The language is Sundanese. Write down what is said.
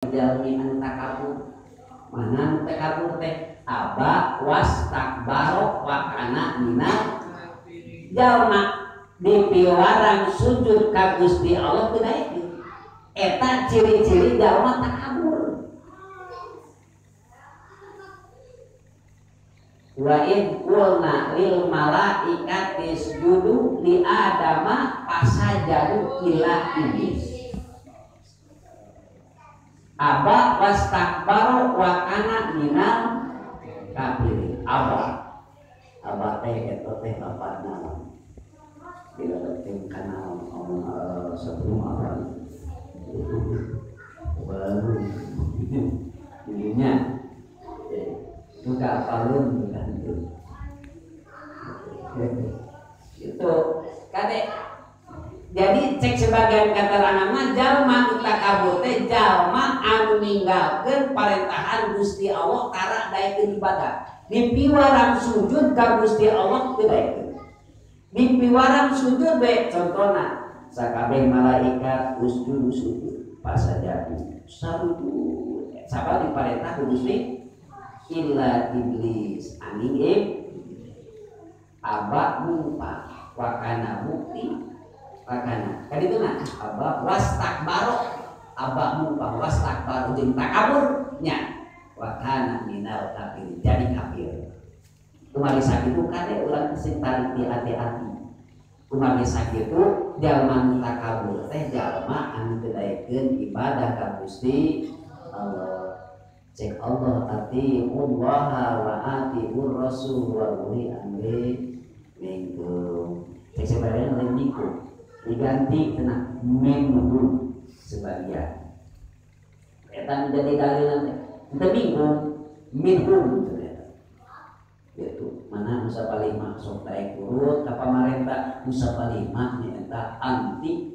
Jalmi anu takabur, mana anu takabur teh aba wastakbaro wa kana minal jalma dipiwarang sujud ka Gusti Allah teu daekeun. Eta ciri-ciri jalma takabur. Wa id qulna lil malaikati isjudu li adama fasajadu illa iblis. Aba wastakbaro wa kana minal kafirin. Aba aba teh eta teh bapak naon dileketin kana omong sebelum apa baru dulunya juga apalun bukan itu itu kade. Jadi cek sebagian keterangan mah jalma nu takabur teh jalma anu ninggalkeun parentahan Gusti Allah tara daekeun ibadah. Dipiwarang sujud ka Gusti Allah teu daekeun. Dipiwarang sujud bae contona sakabeh malaikat usjud sujud pasajadu sarujud sabab diparentah ku Gusti illa iblis aning aba mumpa wakana bukti wakana kan itu nah aba wastakbaro aba mumpa wastakbaro jeung takabur nya wakana minal kafir jadi kafir. Kumaha sakitu kade urang sing tarik di hati-hati. Kumaha sakitu jalma nu takabur teh jalma anu teu daekeun ibadah ka Gusti Allah. Cek Allah atiullaha wa atiur rasul wa uli amri minkum. Cek sebagian lain minkum diganti kena minhum sebagian. Eta menjadi dalil nanti. Ente minhum minhum itu mana Musa paling masuk taik urut ka pamarentah Musa paling mah nyaeta anti